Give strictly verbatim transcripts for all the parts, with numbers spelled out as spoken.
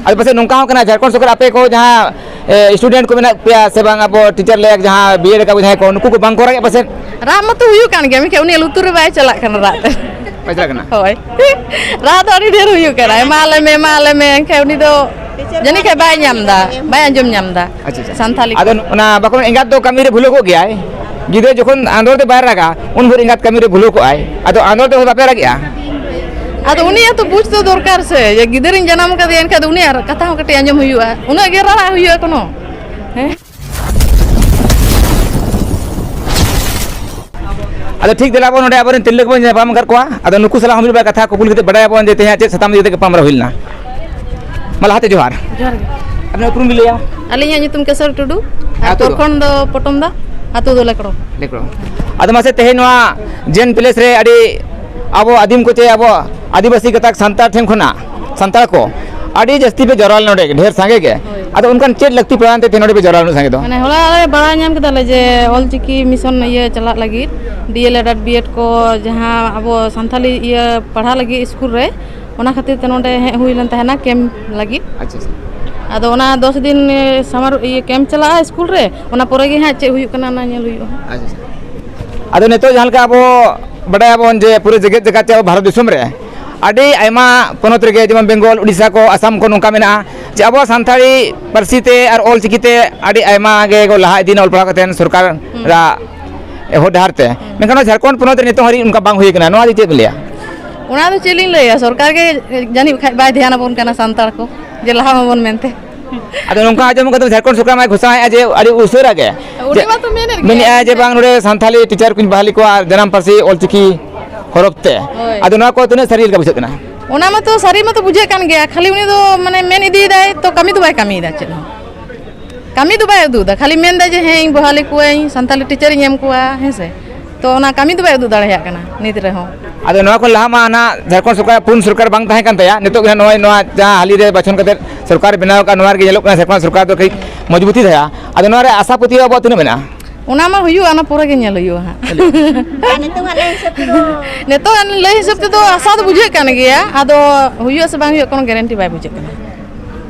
ᱟᱫᱚ ᱯᱟᱥᱮᱡ ᱱᱚᱝᱠᱟ ᱦᱚᱸ ᱠᱟᱱᱟ, ᱡᱷᱟᱲᱠᱷᱚᱸᱰ ᱥᱚᱨᱠᱟᱨ ᱟᱯᱮ ᱠᱚ ᱡᱟᱦᱟᱸ ᱥᱴᱩᱰᱮᱱᱴ ᱠᱚ ᱢᱮᱱᱟᱜ ᱯᱮᱭᱟ ᱥᱮ ᱵᱟᱝ, ᱟᱵᱚ ᱴᱤᱪᱟᱨ ᱞᱟᱭᱟᱠ ᱡᱟᱦᱟᱸ ᱵᱤᱭᱮᱰ ᱟᱠᱟᱫ ᱠᱚ ᱡᱟᱦᱟᱸᱭ ᱠᱚ, ᱱᱩᱠᱩ ᱠᱚ ᱵᱟᱝ ᱠᱚ ᱨᱟᱜ ᱮᱫ ᱯᱟᱥᱮᱡ? ᱨᱟᱜ ᱢᱟᱛᱚ ᱦᱩᱭᱩᱜ ᱠᱟᱱ ᱜᱮᱭᱟ, ᱢᱮᱱᱠᱷᱟᱱ ᱩᱱᱤᱭᱟᱜ ᱞᱩᱛᱩᱨ ᱨᱮ ᱵᱟᱭ ᱪᱟᱞᱟᱜ ᱠᱟᱱᱟ ᱨᱟᱜ ᱛᱮ᱾ ᱵᱟᱭ ᱪᱟᱞᱟᱜ ᱠᱟᱱᱟ? ᱦᱳᱭ᱾ ᱨᱟᱜ ᱫᱚ ᱟᱹᱰᱤ ᱰᱷᱮᱨ ᱦᱩᱭᱩᱜ ᱠᱟᱱᱟ, ᱮᱢᱟ ᱞᱮ ᱢᱮ, ᱮᱢᱟ ᱞᱮ ᱢᱮ, ᱮᱱᱠᱷᱟᱱ ᱩᱱᱤ ᱫᱚ ᱡᱟᱹᱱᱤᱡ ᱠᱷᱟᱱ ᱵᱟᱭ ᱧᱟᱢ ᱮᱫᱟ, ᱵᱟᱭ ᱟᱸᱡᱚᱢ ᱧᱟᱢ ᱮᱫᱟ᱾ ᱟᱪᱪᱷᱟ, ᱟᱪᱪᱷᱟ᱾ ᱥᱟᱱᱛᱟᱞᱤ ᱟᱫᱚ ᱠᱚ᱾ ᱚᱱᱟ ᱵᱟᱠᱚ ᱢᱮᱱᱟ, ᱮᱸᱜᱟᱛ ᱫᱚ ᱠᱟᱹᱢᱤ ᱨᱮ ᱵᱷᱩᱞᱟᱹᱣ ᱠᱚᱜ ᱜᱮᱭᱟᱭ, ᱜᱤᱫᱽᱨᱟᱹ ᱡᱚᱠᱷᱚᱱ ᱟᱸᱫᱳᱲ ᱛᱮ ᱵᱟᱭ ᱨᱟᱜᱟ, ᱩᱱ ᱵᱷᱳᱨ ᱮᱸᱜᱟᱛ ᱠᱟᱹᱢᱤ ᱨᱮ ᱵᱷᱩᱞᱟᱹᱣ ᱠᱚᱜᱼᱟᱭ᱾ ᱟᱫᱚ ᱟᱸᱫᱳᱲ ᱛᱮ ᱵᱟᱯᱮ ᱨᱟᱜᱮᱜᱼᱟ? ᱟᱫᱚ ᱩᱱᱤᱭᱟᱜ ᱛᱚ ᱵᱩᱡᱽ ᱫᱚ ᱫᱚᱨᱠᱟᱨ ᱥᱮ, ᱡᱮ ᱜᱤᱫᱟᱹᱨᱤᱧ ᱡᱟᱱᱟᱢ ᱟᱠᱟᱫᱮᱭᱟ, ᱮᱱᱠᱷᱟᱱ ᱫᱚ ᱩᱱᱤᱭᱟᱜ ᱠᱟᱛᱷᱟ ᱦᱚᱸ ᱠᱟᱹᱴᱤᱡ ᱟᱸᱡᱚᱢ ᱦᱩᱭᱩᱜᱼᱟ, ᱩᱱᱟᱹᱜ ᱜᱮ ᱨᱟᱨᱟᱜ ᱦᱩᱭᱩᱜᱼᱟ ᱠᱳᱱᱳ᱾ ᱦᱮᱸ᱾ ᱟᱫᱚ ᱴᱷᱤᱠ, ᱫᱮᱞᱟ ᱵᱚᱱ ᱱᱚᱰᱮ ᱟᱵᱚᱨᱮᱱ ᱛᱤᱨᱞᱟᱹ ᱠᱚᱵᱚᱱ ᱧᱟᱯᱟᱢ ᱟᱠᱟᱫ ᱠᱚᱣᱟ᱾ ᱟᱫᱚ ᱱᱩᱠᱩ ᱥᱟᱞᱟᱜ ᱦᱚᱸ ᱢᱤᱫ ᱵᱟᱨ ᱠᱟᱛᱷᱟ ᱠᱩᱯᱩᱞᱤ ᱠᱟᱛᱮ ᱵᱟᱰᱟᱭᱟᱵᱚᱱ ᱡᱮ ᱛᱮᱦᱮᱧ ᱪᱮᱫ ᱥᱟᱛᱟᱢ ᱤᱫᱤ ᱠᱟᱛᱮ ᱜᱟᱯᱟᱞᱢᱟᱨᱟᱣ ᱦᱩᱭ ᱞᱮᱱᱟ᱾ ᱢᱟ ᱞᱟᱦᱟᱛᱮ ᱡᱚᱦᱟᱨ᱾ ᱡᱚᱦᱟᱨ ᱜᱮ᱾ ᱟᱵᱤᱱᱟᱜ ᱩᱯᱨᱩᱢ ᱵᱤᱱ ᱞᱟᱹᱭᱟ? ᱟᱹᱞᱤᱧᱟᱜ ᱧᱩᱛᱩᱢ ᱠᱮᱥᱚᱨ ᱴᱩᱰᱩ, ᱟᱨ ᱟᱹᱛᱩ ᱫᱚ? ᱯᱨᱚᱠᱷᱚᱸᱰ ᱫᱚ ᱯᱚᱴᱚᱢᱫᱟ, ᱟᱹᱛᱩ ᱫᱚ ᱞᱮᱠᱲᱚ᱾ ᱞᱮᱠᱲᱚ᱾ ᱟᱫᱚ ᱢᱟᱥᱮ, ᱛᱮᱦᱮᱧ ᱱᱚᱣᱟ ᱡᱮᱱ ᱯᱞᱮᱥ ᱨᱮ ᱟᱹᱰᱤ ᱟᱵᱚ ᱟᱹᱫᱤᱢ ᱠᱚ ᱪᱮ ᱟᱵᱚ ᱟᱹᱫᱤᱵᱟᱹᱥᱤ ᱜᱟᱛᱟᱠ ᱥᱟᱱᱛᱟᱲ ᱴᱷᱮᱱ ᱠᱷᱚᱱᱟᱜ, ᱥᱟᱱᱛᱟᱲ ᱠᱚ ᱟᱹᱰᱤ ᱡᱟᱹᱥᱛᱤ ᱯᱮ ᱡᱟᱣᱨᱟ ᱞᱮᱱᱟ ᱱᱚᱰᱮ, ᱰᱷᱮᱨ ᱥᱟᱸᱜᱮ ᱜᱮ᱾ ᱦᱳᱭ᱾ ᱟᱫᱚ ᱚᱱᱠᱟᱱ ᱪᱮᱫ ᱞᱟᱹᱠᱛᱤ ᱯᱟᱲᱟᱣᱮᱱ ᱛᱮ ᱛᱮᱦᱮᱧ ᱱᱚᱰᱮ ᱯᱮ ᱡᱟᱣᱨᱟ ᱞᱮᱱᱟ ᱥᱟᱸᱜᱮ ᱫᱚ? ᱢᱟᱱᱮ, ᱦᱚᱞᱟ ᱞᱮ ᱵᱟᱲᱟᱭ ᱧᱟᱢ ᱠᱮᱫᱟ ᱞᱮ ᱡᱮ ᱚᱞ ᱪᱤᱠᱤ ᱢᱤᱥᱚᱱ ᱤᱭᱟᱹ ᱪᱟᱞᱟᱜ ᱞᱟᱹᱜᱤᱫ, ᱰᱤ ᱮᱞ ᱮᱰ ᱟᱨ ᱵᱤ ᱮᱰ ᱠᱚ ᱡᱟᱦᱟᱸ ᱟᱵᱚ ᱥᱟᱱᱛᱟᱞᱤ ᱤᱭᱟᱹ ᱯᱟᱲᱦᱟᱣ ᱞᱟᱹᱜᱤᱫ ᱥᱠᱩᱞ ᱨᱮ, ᱚᱱᱟ ᱠᱷᱟᱹᱛᱤᱨ ᱛᱮ ᱱᱚᱰᱮ ᱦᱮᱡ ᱦᱩᱭ ᱞᱮᱱ ᱛᱟᱦᱮᱱᱟ ᱠᱮᱢᱯ ᱞᱟᱹᱜᱤᱫ᱾ ᱟᱪᱪᱷᱟ, ᱟᱪᱪᱷᱟ᱾ ᱟᱫᱚ ᱚᱱᱟ ᱫᱚᱥ ᱫᱤᱱ, ᱮ, ᱥᱟᱢᱟᱨ ᱤᱭᱟᱹ ᱠᱮᱢᱯ ᱪᱟᱞᱟᱜᱼᱟ ᱥᱠᱩᱞ ᱨᱮ, ᱚᱱᱟ ᱯᱚᱨᱮ ᱜᱮ ᱦᱟᱸᱜ ᱪᱮᱫ ᱦᱩᱭᱩᱜ ᱠᱟᱱᱟ, ᱚᱱᱟ ᱧᱮᱞ ᱦᱩᱭᱩᱜᱼᱟ ᱦᱟᱸᱜ᱾ ᱟᱪᱪᱷᱟ, ᱟᱪᱪᱷᱟ᱾ ᱟᱫᱚ ᱱᱤᱛᱚᱜ ᱡᱟᱦᱟᱸ ᱞᱮᱠᱟ ᱟᱵᱚ ᱵᱟᱰᱟᱭᱟᱵᱚᱱ ᱡᱮ ᱯᱩᱨᱟᱹ ᱡᱮᱜᱮᱛ ᱡᱟᱠᱟᱛ ᱪᱮ ᱟᱵᱚ ᱵᱷᱟᱨᱚᱛ ᱫᱤᱥᱚᱢ ᱨᱮ ᱟᱹᱰᱤ ᱟᱭᱢᱟ ᱯᱚᱱᱚᱛ ᱨᱮᱜᱮ, ᱡᱮᱢᱚᱱ ᱵᱮᱝᱜᱚᱞ, ᱩᱰᱤᱥᱟ ᱠᱚ, ᱟᱥᱟᱢ ᱠᱚ, ᱱᱚᱝᱠᱟ ᱢᱮᱱᱟᱜᱼᱟ ᱡᱮ ᱟᱵᱚᱣᱟᱜ ᱥᱟᱱᱛᱟᱲᱤ ᱯᱟᱹᱨᱥᱤ ᱛᱮ ᱟᱨ ᱚᱞ ᱪᱤᱠᱤ ᱛᱮ ᱟᱹᱰᱤ ᱟᱭᱢᱟ ᱜᱮᱠᱚ ᱞᱟᱦᱟ ᱤᱫᱤᱭᱮᱱᱟ ᱚᱞ ᱯᱟᱲᱦᱟᱣ ᱠᱟᱛᱮ ᱥᱚᱨᱠᱟᱨ ᱦᱩᱸ᱾ ᱨᱟᱜ ᱦᱚᱨ ᱰᱟᱦᱟᱨ ᱛᱮ᱾ ᱦᱩᱸ᱾ ᱢᱮᱱᱠᱷᱟᱱ ᱱᱚᱣᱟ ᱡᱷᱟᱲᱠᱷᱚᱸᱰ ᱯᱚᱱᱚᱛ ᱨᱮ ᱱᱤᱛᱚᱜ ᱦᱟᱹᱨᱤᱡ ᱚᱱᱠᱟ ᱵᱟᱝ ᱦᱩᱭ ᱟᱠᱟᱱᱟ, ᱱᱚᱣᱟ ᱫᱚ ᱪᱮᱫ ᱵᱤᱱ ᱞᱟᱹᱭᱟ? ᱚᱱᱟ ᱫᱚ ᱪᱮᱫ ᱞᱤᱧ ᱞᱟᱹᱭᱟ, ᱥᱚᱨᱠᱟᱨ ᱜᱮ ᱡᱟᱹᱱᱤᱡ ᱠᱷᱟᱡ ᱵᱟᱭ ᱫᱷᱮᱭᱟᱱ ᱟᱵᱚᱱ ᱠᱟᱱᱟ ᱥᱟᱱᱛᱟᱲ ᱠᱚ, ᱡᱮ ᱞᱟᱦᱟ ᱢᱟᱵᱚᱱ ᱢᱮᱱᱛᱮ᱾ ᱟᱫᱚ ᱱᱚᱝᱠᱟ ᱟᱸᱡᱚᱢ ᱠᱟᱛᱮ ᱡᱷᱟᱲᱠᱷᱚᱸᱰ ᱥᱚᱨᱠᱟᱨ ᱢᱟᱭ ᱜᱷᱳᱥᱚᱱᱟᱭᱮᱫᱼᱟ ᱡᱮ ᱟᱹᱰᱤ ᱩᱥᱟᱹᱨᱟ ᱜᱮ, ᱩᱱᱤ ᱡᱮ ᱢᱟᱛᱚ ᱢᱮᱱᱮᱫ ᱜᱮ᱾ ᱢᱮᱱᱮᱫᱼᱟᱭ ᱡᱮ ᱵᱟᱝ, ᱱᱚᱰᱮ ᱥᱟᱱᱛᱷᱟᱞᱤ ᱴᱤᱪᱟᱨ ᱠᱚᱧ ᱵᱟᱦᱟᱞᱤ ᱠᱚᱣᱟ ᱟᱨ ᱡᱟᱱᱟᱢ ᱯᱟᱹᱨᱥᱤ ᱚᱞᱪᱤᱠᱤ ᱦᱚᱨᱚᱯ ᱛᱮ᱾ ᱦᱳᱭ᱾ ᱟᱫᱚ ᱱᱚᱣᱟ ᱠᱚ ᱛᱤᱱᱟᱹᱜ ᱥᱟᱹᱨᱤ ᱞᱮᱠᱟ ᱵᱩᱡᱷᱟᱹᱜ ᱠᱟᱱᱟ? ᱚᱱᱟ ᱢᱟᱛᱚ ᱥᱟᱹᱨᱤ ᱢᱟᱛᱚ ᱵᱩᱡᱷᱟᱹᱜ ᱠᱟᱱ ᱜᱮᱭᱟ, ᱠᱷᱟᱹᱞᱤ ᱩᱱᱤ ᱫᱚ ᱢᱟᱱᱮ ᱢᱮᱱ ᱤᱫᱤᱭᱮᱫᱟᱭ ᱛᱚ, ᱠᱟᱹᱢᱤ ᱫᱚ ᱵᱟᱭ ᱠᱟᱹᱢᱤᱭᱮᱫᱟ ᱪᱮᱫ ᱦᱚᱸ᱾ ᱠᱟᱹᱢᱤ ᱫᱚ ᱵᱟᱭ ᱩᱫᱩᱜ ᱮᱫᱟ, ᱠᱷᱟᱹᱞᱤ ᱢᱮᱱᱫᱟᱭ ᱡᱮ, "ᱦᱮᱸ, ᱤᱧ ᱵᱚᱦᱟᱞᱤ ᱠᱚᱣᱟᱹᱧ, ᱥᱟᱱᱛᱟᱞᱤ ᱴᱤᱪᱟᱨᱤᱧ ᱮᱢ ᱠᱚᱣᱟ", ᱦᱮᱸ ᱥᱮ᱾ ᱛᱚ ᱚᱱᱟ ᱠᱟᱹᱢᱤ ᱫᱚ ᱵᱟᱭ ᱩᱫᱩᱜ ᱫᱟᱲᱮᱭᱟᱜ ᱠᱟᱱᱟ ᱱᱤᱛ ᱨᱮᱦᱚᱸ᱾ ᱟᱫᱚ ᱱᱚᱣᱟ ᱠᱷᱚᱱ ᱞᱟᱦᱟ ᱢᱟ ᱦᱟᱱᱟ ᱡᱷᱟᱲᱠᱷᱚᱸᱰ ᱥᱚᱨᱠᱟᱨ ᱯᱩᱱ ᱥᱚᱨᱠᱟᱨ ᱵᱟᱝ ᱛᱟᱦᱮᱸ ᱠᱟᱱ ᱛᱟᱭᱟ, ᱱᱤᱛᱚᱜ ᱜᱮ ᱱᱚᱜᱼᱚᱭ ᱱᱚᱣᱟ ᱡᱟᱦᱟᱸ ᱦᱟᱹᱞᱤ ᱨᱮ ᱵᱟᱪᱷᱚᱱ ᱠᱟᱛᱮ ᱥᱚᱨᱠᱟᱨ ᱵᱮᱱᱟᱣ ᱟᱠᱟᱫ, ᱱᱚᱣᱟ ᱨᱮᱜᱮ ᱧᱮᱞᱚᱜ ᱠᱟᱱᱟ ᱡᱷᱟᱲᱠᱷᱚᱸᱰ ᱥᱚᱨᱠᱟᱨ ᱫᱚ ᱠᱟᱹᱡ ᱢᱚᱡᱽᱵᱩᱛᱤ ᱫᱷᱟᱨᱟ᱾ ᱟᱫᱚ ᱱᱚᱣᱟ ᱨᱮ ᱟᱥᱟ ᱯᱟᱹᱛᱭᱟᱹᱣ ᱟᱵᱚᱣᱟᱜ ᱛᱤᱱᱟᱹᱜ ᱢᱮᱱᱟᱜᱼᱟ? ᱚᱱᱟ ᱢᱟ ᱦᱩᱭᱩᱜᱼᱟ, ᱚᱱᱟ ᱯᱚᱨᱮ ᱜᱮ ᱧᱮᱞ ᱦᱩᱭᱩᱜᱼᱟ ᱦᱟᱸᱜ᱾ ᱟᱨ ᱱᱤᱛᱚᱜᱟᱜ ᱞᱟᱹᱭ ᱦᱤᱥᱟᱹᱵ ᱛᱮᱫᱚ ᱱᱤᱛᱚᱜ ᱞᱟᱹᱭ ᱦᱤᱥᱟᱹᱵ ᱛᱮᱫᱚ ᱟᱥᱟ ᱫᱚ ᱵᱩᱡᱷᱟᱹᱜ ᱠᱟᱱ ᱜᱮᱭᱟ, ᱟᱫᱚ ᱦᱩᱭᱩᱜᱼᱟ ᱥᱮ ᱵᱟᱝ ᱦᱩᱭᱩᱜᱼᱟ, ᱠᱳᱱᱳ ᱜᱮᱨᱮᱱᱴᱤ ᱵᱟᱭ ᱵᱩᱡᱷᱟᱹᱜ ᱠᱟᱱᱟ᱾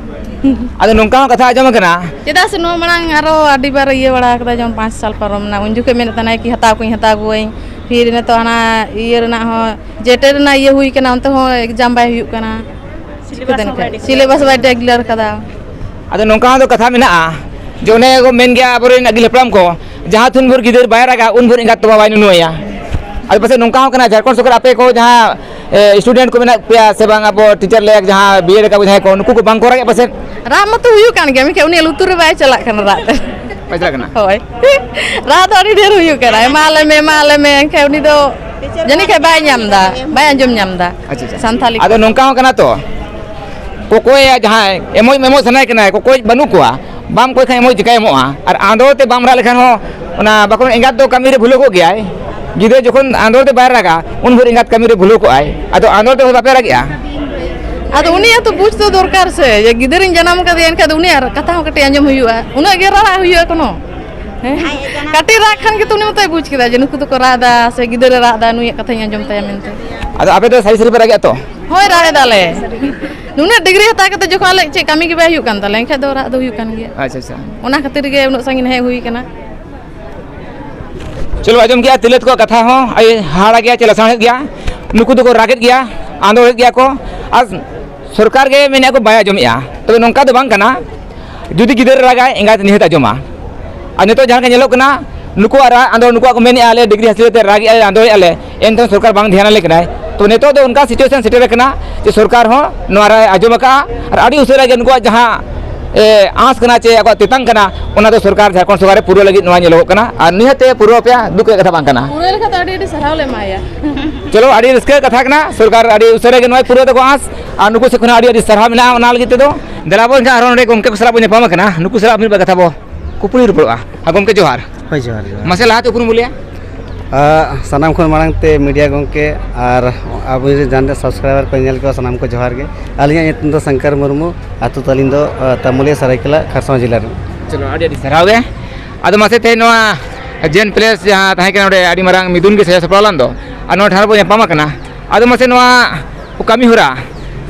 ᱟᱫᱚ ᱱᱚᱝᱠᱟ ᱦᱚᱸ ᱠᱟᱛᱷᱟ ᱟᱸᱡᱚᱢ ᱟᱠᱟᱱᱟ᱾ ᱪᱮᱫᱟᱜ ᱥᱮ ᱱᱚᱣᱟ ᱢᱟᱲᱟᱝ ᱟᱨᱚ ᱟᱹᱰᱤ ᱵᱟᱨ ᱤᱭᱟᱹ ᱵᱟᱲᱟ ᱠᱟᱫᱟ, ᱡᱮᱢᱚᱱ ᱯᱟᱸᱪ ᱥᱟᱞ ᱯᱟᱨᱚᱢ ᱮᱱᱟ, ᱩᱱ ᱡᱚᱠᱷᱚᱱ ᱢᱮᱱᱮᱫ ᱛᱟᱦᱮᱱᱟᱭ ᱠᱤ ᱦᱟᱛᱟᱣ ᱠᱚᱧ, ᱦᱟᱛᱟᱣ ᱠᱚᱣᱟᱹᱧ᱾ ᱯᱷᱤᱨ ᱱᱤᱛᱚᱜ ᱦᱟᱱᱟ ᱤᱭᱟᱹ ᱨᱮᱱᱟᱜ ᱦᱚᱸ, ᱡᱮᱴᱮ ᱨᱮᱱᱟᱜ ᱤᱭᱟᱹ ᱦᱩᱭ ᱠᱟᱱᱟ, ᱚᱱᱛᱮ ᱦᱚᱸ ᱮᱠᱡᱟᱢ ᱵᱟᱭ ᱦᱩᱭᱩᱜ ᱠᱟᱱᱟ᱾ ᱪᱤᱠᱟᱹᱛᱮ ᱱᱟᱠᱷᱟᱡ? ᱥᱤᱞᱮᱵᱟᱥ ᱵᱟᱭ ᱰᱤᱠᱞᱮᱭᱟᱨ ᱠᱟᱫᱟ᱾ ᱟᱫᱚ ᱱᱚᱝᱠᱟ ᱦᱚᱸ ᱫᱚ ᱠᱟᱛᱷᱟ ᱢᱮᱱᱟᱜᱼᱟ, ᱡᱮ ᱚᱱᱮ ᱠᱚ ᱢᱮᱱ ᱜᱮᱭᱟ ᱟᱵᱚᱨᱮᱱ ᱟᱹᱜᱤᱞ ᱦᱟᱯᱲᱟᱢ ᱠᱚ, "ᱡᱟᱦᱟᱸ ᱛᱤᱱ ᱵᱷᱳᱨ ᱜᱤᱫᱟᱹᱨ ᱵᱟᱭ ᱨᱟᱜᱟ, ᱩᱱ ᱵᱷᱳᱨ ᱮᱸᱜᱟᱛ ᱛᱚᱣᱟ ᱵᱟᱭ ᱱᱩᱱᱩᱣᱟᱭᱟ᱾" ᱟᱫᱚ ᱯᱟᱥᱮᱡ ᱱᱚᱝᱠᱟ ᱦᱚᱸ ᱠᱟᱱᱟ, ᱡᱷᱟᱲᱠᱷᱚᱸᱰ ᱥᱚᱨᱠᱟᱨ ᱟᱯᱮ ᱠᱚ ᱡᱟᱦᱟᱸ, ᱮ, ᱥᱴᱩᱰᱮᱱᱴ ᱠᱚ ᱢᱮᱱᱟᱜ ᱯᱮᱭᱟ ᱥᱮ ᱵᱟᱝ, ᱟᱵᱚ ᱴᱤᱪᱟᱨ ᱞᱮᱠᱟ ᱡᱟᱦᱟᱸ ᱵᱤᱭᱮᱰ ᱟᱠᱟᱫ ᱠᱚ ᱡᱟᱦᱟᱸᱭ ᱠᱚ, ᱱᱩᱠᱩ ᱠᱚ ᱵᱟᱝ ᱠᱚ ᱨᱟᱜᱮᱫ ᱯᱟᱥᱮᱡ? ᱨᱟᱜ ᱢᱟᱛᱚ ᱦᱩᱭᱩᱜ ᱠᱟᱱ ᱜᱮᱭᱟ, ᱢᱮᱱᱠᱷᱟᱱ ᱩᱱᱤᱭᱟᱜ ᱞᱩᱛᱩᱨ ᱨᱮ ᱵᱟᱭ ᱪᱟᱞᱟᱜ ᱠᱟᱱᱟ ᱨᱟᱜ ᱫᱚ᱾ ᱵᱟᱭ ᱪᱟᱞᱟᱜ ᱠᱟᱱᱟ? ᱦᱳᱭ᱾ ᱨᱟᱜ ᱫᱚ ᱟᱹᱰᱤ ᱰᱷᱮᱨ ᱦᱩᱭᱩᱜ ᱠᱟᱱᱟ, "ᱮᱢᱟ ᱞᱮ ᱢᱮ, ᱮᱢᱟ ᱞᱮ ᱢᱮ", ᱮᱱᱠᱷᱟᱱ ᱩᱱᱤ ᱫᱚ ᱡᱟᱹᱱᱤᱡ ᱠᱷᱟᱱ ᱵᱟᱭ ᱧᱟᱢ ᱮᱫᱟ, ᱵᱟᱭ ᱟᱸᱡᱚᱢ ᱧᱟᱢ ᱮᱫᱟ᱾ ᱟᱪᱪᱷᱟ, ᱟᱪᱪᱷᱟ᱾ ᱥᱟᱱᱛᱟᱞᱤ ᱟᱫᱚ ᱠᱚ᱾ ᱱᱚᱝᱠᱟ ᱦᱚᱸ ᱠᱟᱱᱟ ᱛᱚ, ᱠᱚᱠᱚᱭᱟ ᱡᱟᱦᱟᱸᱭ, ᱮᱢᱚᱜ, ᱮᱢᱚᱜ ᱥᱟᱱᱟᱭᱮ ᱠᱟᱱᱟᱭ, ᱠᱚᱠᱚᱭ ᱵᱟᱹᱱᱩᱜ ᱠᱚᱣᱟ, ᱵᱟᱢ ᱠᱚᱭ ᱠᱷᱟᱱ ᱮᱢᱚᱜ ᱪᱤᱠᱟᱭ ᱮᱢᱚᱜᱼᱟ? ᱟᱨ ᱟᱸᱫᱳᱲ ᱛᱮ ᱵᱟᱢ ᱨᱟᱜ ᱞᱮᱠᱷᱟᱱ ᱦᱚᱸ ᱚᱱᱟ ᱵᱟᱠᱚ ᱢᱮᱱᱟ, ᱮᱸᱜᱟᱛ ᱫᱚ ᱠᱟᱹᱢᱤ ᱨᱮ ᱵᱷᱩᱞᱟᱹᱣ ᱠᱚᱜ ᱜᱮᱭᱟᱭ᱾ ᱜᱤᱫᱽᱨᱟᱹ ᱡᱚᱠᱷᱚᱱ ᱟᱸᱫᱳᱲ ᱛᱮ ᱵᱟᱭ ᱨᱟᱜᱟ, ᱩᱱ ᱵᱷᱳᱨ ᱮᱸᱜᱟᱛ ᱠᱟᱹᱢᱤ ᱨᱮ ᱵᱷᱩᱞᱟᱹᱣ ᱠᱚᱜᱼᱟᱭ᱾ ᱟᱫᱚ ᱟᱸᱫᱳᱲ ᱛᱮ ᱦᱚᱸ ᱵᱟᱯᱮ ᱨᱟᱜᱮᱜᱼᱟ? ᱟᱫᱚ ᱩᱱᱤᱭᱟᱜ ᱛᱚ ᱵᱩᱡᱽ ᱫᱚ ᱫᱚᱨᱠᱟᱨ ᱥᱮ, ᱡᱮ ᱜᱤᱫᱟᱹᱨᱤᱧ ᱡᱟᱱᱟᱢ ᱠᱟᱫᱮᱭᱟ, ᱮᱱᱠᱷᱟᱱ ᱫᱚ ᱩᱱᱤᱭᱟᱜ ᱠᱟᱛᱷᱟ ᱦᱚᱸ ᱠᱟᱹᱴᱤᱡ ᱟᱸᱡᱚᱢ ᱦᱩᱭᱩᱜᱼᱟ᱾ ᱩᱱᱟᱹᱜ ᱜᱮ ᱨᱟᱨᱟᱜ ᱦᱩᱭᱩᱜᱼᱟ ᱠᱳᱱᱳ? ᱦᱮᱸ? ᱠᱟᱹᱴᱤᱡ ᱨᱟᱜ ᱠᱷᱟᱱ ᱜᱮᱛᱚ ᱩᱱᱤ ᱢᱟᱛᱚᱭ ᱵᱩᱡᱽ ᱠᱮᱫᱟ ᱡᱮ ᱱᱩᱠᱩ ᱫᱚᱠᱚ ᱨᱟᱜ ᱮᱫᱟ ᱥᱮ ᱜᱤᱫᱟᱹᱨᱮ ᱨᱟᱜ ᱮᱫᱟ, ᱱᱩᱭᱟᱜ ᱠᱟᱛᱷᱟᱧ ᱟᱸᱡᱚᱢ ᱛᱟᱭᱟ ᱢᱮᱱᱛᱮ᱾ ᱟᱫᱚ ᱟᱯᱮ ᱫᱚ ᱥᱟᱹᱨᱤ ᱥᱟᱹᱨᱤ ᱯᱮ ᱨᱟᱜᱮᱜᱼᱟ ᱛᱚ? ᱦᱳᱭ, ᱨᱟᱜ ᱮᱫᱟᱞᱮ᱾ ᱱᱩᱱᱟᱹᱜ ᱰᱤᱜᱽᱨᱤ ᱦᱟᱛᱟᱣ ᱠᱟᱛᱮ ᱡᱚᱠᱷᱚᱱ ᱟᱞᱮ ᱪᱮᱫ ᱠᱟᱹᱢᱤ ᱜᱮ ᱵᱟᱭ ᱦᱩᱭᱩᱜ ᱠᱟᱱ ᱛᱟᱞᱮ, ᱮᱱᱠᱷᱟᱡ ᱫᱚ ᱨᱟᱜ ᱫᱚ ᱦᱩᱭᱩᱜ ᱠᱟᱱ ᱜᱮᱭᱟ᱾ ᱟᱪᱪᱷᱟ, ᱟᱪᱪᱷᱟ᱾ ᱚᱱᱟ ᱠᱷᱟᱹᱛᱤᱨ ᱜᱮ ᱩᱱᱟᱹᱜ ᱥᱟᱺᱜᱤᱧ ᱦᱮᱡ ᱦᱩᱭ ᱠᱟᱱᱟ᱾ ᱪᱚᱞᱚ, ᱟᱸᱡᱚᱢ ᱜᱮᱭᱟ ᱛᱤᱨᱞᱟᱹ ᱠᱚᱣᱟᱜ ᱠᱟᱛᱷᱟ ᱦᱚᱸ, ᱟᱹᱰᱤ ᱦᱟᱦᱟᱲᱟ ᱜᱮᱭᱟ, ᱪᱮ ᱞᱟᱥᱟᱲᱦᱮᱫ ᱜᱮᱭᱟ᱾ ᱱᱩᱠᱩ ᱫᱚᱠᱚ ᱨᱟᱜᱮᱫ ᱜᱮᱭᱟ, ᱟᱸᱫᱳᱲᱮᱫ ᱜᱮᱭᱟ ᱠᱚ, ᱟᱨ ᱥᱚᱨᱠᱟᱨ ᱜᱮ ᱢᱮᱱᱮᱫ ᱠᱚ ᱵᱟᱭ ᱟᱸᱡᱚᱢᱮᱫᱼᱟ᱾ ᱛᱚᱵᱮ ᱱᱚᱝᱠᱟ ᱫᱚ ᱵᱟᱝ ᱠᱟᱱᱟ, ᱡᱩᱫᱤ ᱜᱤᱫᱟᱹᱨ ᱨᱟᱜᱟᱭ, ᱮᱸᱜᱟᱛ ᱱᱤᱦᱟᱹᱛ ᱟᱸᱡᱚᱢᱟ᱾ ᱟᱨ ᱱᱤᱛᱚᱜ ᱡᱟᱦᱟᱸ ᱞᱮᱠᱟ ᱧᱮᱞᱚᱜ ᱠᱟᱱᱟ, ᱱᱩᱠᱩᱣᱟᱜ ᱨᱟᱜ ᱟᱸᱫᱳᱲ, ᱱᱩᱠᱩᱣᱟᱜ ᱠᱚ ᱢᱮᱱᱮᱫᱼᱟ, "ᱟᱞᱮ ᱰᱤᱜᱽᱨᱤ ᱦᱟᱹᱥᱤᱞ ᱠᱟᱛᱮ ᱨᱟᱜᱮᱫᱼᱟ ᱞᱮ, ᱟᱸᱫᱳᱲᱮᱫᱼᱟ ᱞᱮ", ᱮᱱᱛᱮᱦᱚᱸ ᱥᱚᱨᱠᱟᱨ ᱵᱟᱝ ᱫᱷᱮᱭᱟᱱ ᱟᱞᱮ ᱠᱟᱱᱟᱭ᱾ ᱛᱚ ᱱᱤᱛᱚᱜ ᱫᱚ ᱚᱱᱠᱟ situation ᱥᱮᱴᱮᱨ ᱟᱠᱟᱱᱟ ᱡᱮ ᱥᱚᱨᱠᱟᱨ ᱦᱚᱸ ᱱᱚᱣᱟ ᱨᱮ ᱟᱸᱡᱚᱢ ᱟᱠᱟᱫᱼᱟ ᱟᱨ ᱟᱹᱰᱤ ᱩᱥᱟᱹᱨᱟ ᱜᱮ ᱱᱩᱠᱩᱣᱟᱜ ᱡᱟᱦᱟᱸ, ᱮ, ᱟᱸᱥ ᱠᱟᱱᱟ ᱪᱮ ᱟᱠᱚᱣᱟᱜ ᱛᱮᱛᱟᱝ ᱠᱟᱱᱟ, ᱚᱱᱟ ᱫᱚ ᱥᱚᱨᱠᱟᱨ ᱡᱷᱟᱲᱠᱷᱚᱸᱰ ᱥᱚᱨᱠᱟᱨ ᱨᱮ ᱯᱩᱨᱟᱹᱣ ᱞᱟᱹᱜᱤᱫ ᱱᱚᱣᱟ ᱧᱮᱞᱚᱜᱚᱜ ᱠᱟᱱᱟ᱾ ᱟᱨ ᱱᱤᱦᱟᱹᱛ ᱛᱮ ᱯᱩᱨᱟᱹᱣ ᱟᱯᱮᱭᱟ, ᱫᱩᱠ ᱨᱮᱭᱟᱜ ᱠᱟᱛᱷᱟ ᱵᱟᱝ ᱠᱟᱱᱟ᱾ ᱯᱩᱨᱟᱹᱣ ᱞᱮᱠᱷᱟᱱ ᱫᱚ ᱟᱹᱰᱤ ᱟᱹᱰᱤ ᱥᱟᱨᱦᱟᱣ ᱞᱮ ᱮᱢᱟᱭᱟ᱾ ᱪᱚᱞᱚ, ᱟᱹᱰᱤ ᱨᱟᱹᱥᱠᱟᱹ ᱠᱟᱛᱷᱟ ᱠᱟᱱᱟ, ᱥᱚᱨᱠᱟᱨ ᱟᱹᱰᱤ ᱩᱥᱟᱹᱨᱟ ᱜᱮ ᱱᱚᱣᱟᱭ ᱯᱩᱨᱟᱹᱣ ᱛᱟᱠᱚᱣᱟ ᱟᱸᱥ, ᱟᱨ ᱱᱩᱠᱩ ᱥᱮᱫ ᱠᱷᱚᱱᱟᱜ ᱟᱹᱰᱤ ᱟᱹᱰᱤ ᱥᱟᱨᱦᱟᱣ ᱢᱮᱱᱟᱜᱼᱟ ᱚᱱᱟ ᱞᱟᱹᱜᱤᱫ ᱛᱮᱫᱚ᱾ ᱫᱮᱞᱟ ᱵᱚᱱ ᱮᱱᱠᱷᱟᱱ ᱟᱨᱦᱚᱸ ᱱᱚᱰᱮ ᱜᱚᱢᱠᱮ ᱠᱚ ᱥᱟᱞᱟᱜ ᱵᱚᱱ ᱧᱟᱯᱟᱢ ᱟᱠᱟᱱᱟ, ᱱᱩᱠᱩ ᱥᱟᱞᱟᱜ ᱢᱤᱫ ᱵᱟᱨ ᱠᱟᱛᱷᱟ ᱵᱚ ᱠᱩᱯᱞᱤ ᱨᱚᱯᱚᱲᱚᱜᱼᱟ᱾ ᱦᱮᱸ ᱜᱚᱢᱠᱮ, ᱡᱚᱦᱟᱨ᱾ ᱦᱳᱭ, ᱡᱚᱦᱟᱨ, ᱡᱚᱦᱟᱨ᱾ ᱢᱟᱥᱮ ᱞᱟᱦᱟᱛᱮ ᱩᱯᱨᱩᱢ ᱵᱚᱱ ᱞᱟᱹᱭᱟ᱾ ᱟᱜ, ᱥᱟᱱᱟᱢ ᱠᱷᱚᱱ ᱢᱟᱲᱟᱝ ᱛᱮ ᱢᱤᱰᱤᱭᱟ ᱜᱚᱢᱠᱮ ᱟᱨ ᱟᱵᱚᱨᱮᱱ ᱡᱟᱦᱟᱸ ᱛᱤᱱᱟᱹᱜ subscriber ᱠᱚ ᱧᱮᱞ ᱠᱚᱣᱟ, ᱥᱟᱱᱟᱢ ᱠᱚ ᱡᱚᱦᱟᱨ ᱜᱮ᱾ ᱟᱹᱞᱤᱧᱟᱜ ᱧᱩᱛᱩᱢ ᱫᱚ ᱥᱚᱝᱠᱚᱨ ᱢᱩᱨᱢᱩ, ᱟᱹᱛᱩ ᱛᱟᱹᱞᱤᱧ ᱫᱚ, ᱟᱜ, ᱛᱟᱹᱢᱩᱞᱤᱭᱟᱹ, ᱥᱟᱹᱨᱟᱹᱭᱠᱮᱞᱟ, ᱠᱷᱟᱨᱥᱚᱶᱟ ᱡᱮᱞᱟ ᱨᱮ᱾ ᱪᱚᱞᱚ, ᱟᱹᱰᱤ ᱟᱹᱰᱤ ᱥᱟᱨᱦᱟᱣ ᱜᱮ᱾ ᱟᱫᱚ ᱢᱟᱥᱮ ᱛᱮᱦᱮᱧ ᱱᱚᱣᱟ ᱡᱮᱱ ᱯᱞᱮᱥ ᱡᱟᱦᱟᱸ ᱛᱟᱦᱮᱸ ᱠᱟᱱᱟ, ᱚᱸᱰᱮ ᱟᱹᱰᱤ ᱢᱟᱨᱟᱝ ᱢᱤᱫᱩᱱ ᱜᱮ ᱥᱟᱡᱟᱣ ᱥᱟᱯᱲᱟᱣ ᱞᱮᱱ ᱫᱚ, ᱟᱨ ᱱᱚᱣᱟ ᱴᱷᱟᱶ ᱨᱮᱵᱚᱱ ᱧᱟᱯᱟᱢ ᱟᱠᱟᱱᱟ᱾ ᱟᱫᱚ ᱢᱟᱥᱮ ᱱᱚᱣᱟ ᱠᱟᱹᱢᱤ ᱦᱚᱨᱟ